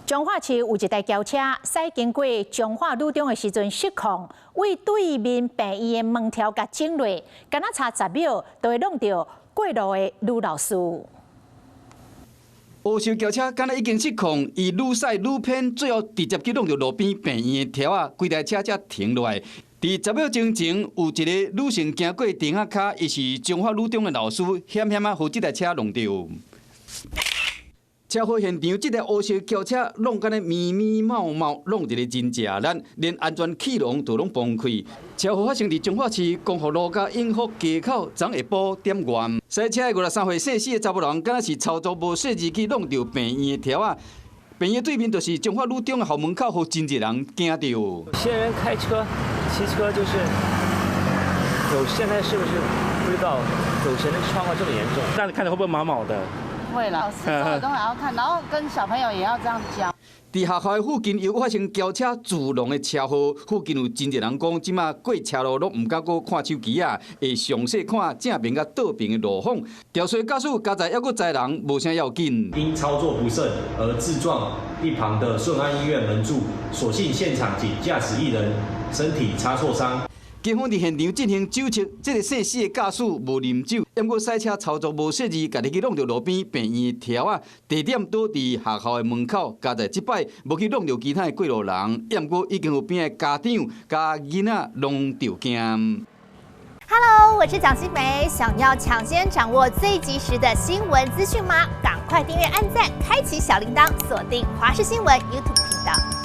彰化市有一台轎車駛經過彰化女中的時陣失控，對對面病院的門柱共整落，敢若差10秒就會挵著過路的女老師。烏色轎車敢若已經失控，伊愈駛愈偏，最後直接去挵著路邊病院的柱仔，規台車才停落來。佇10秒鐘前，有一个女性經過亭仔跤，伊是彰化女中的老師，險險仔予這台車挵著。車禍現場，這台烏色轎車弄甲呢密密茂茂，弄一个真食力，連安全氣囊都攏崩開。車禍發生佇彰化市光復路佮永福街口，昨下晡點外。駛車的53歲姓施的查埔人，敢若是操作無細膩去挵著病院的柱仔。病院對面就是彰化女中的校門口，予真濟人驚著。有些人開車、騎車就是有，現在是不是不知道有些人狀況這麼嚴重？這樣子看著會不會毛毛的？會啦，老師所有都還要看，然後跟小朋友也要這樣教。佇學校的附近又發生轎車自撞的車禍，附近有真濟人講，這馬過車路攏毋敢閣看手機仔，會詳細看正爿佮倒爿的路況。肇事駕駛駕載猶閣載人，無啥要緊。因操作不慎而自撞一旁的順安醫院門柱，所幸現場僅駕駛一人，身體擦挫傷。警方佇現場進行酒測，這个姓施的駕駛無啉酒，毋過駛車操作無細膩，家己去挵著路邊病院的柱仔，地點倒佇學校的門口，佳在這擺無去挵著其他的過路人，毋過已經有邊的家長佮囡仔攏著驚。 Hello，我是蔣新梅，想要搶先掌握最及時的新聞資訊嗎？趕快訂閱、按讚、開啟小鈴鐺，鎖定華視新聞 YouTube 頻道。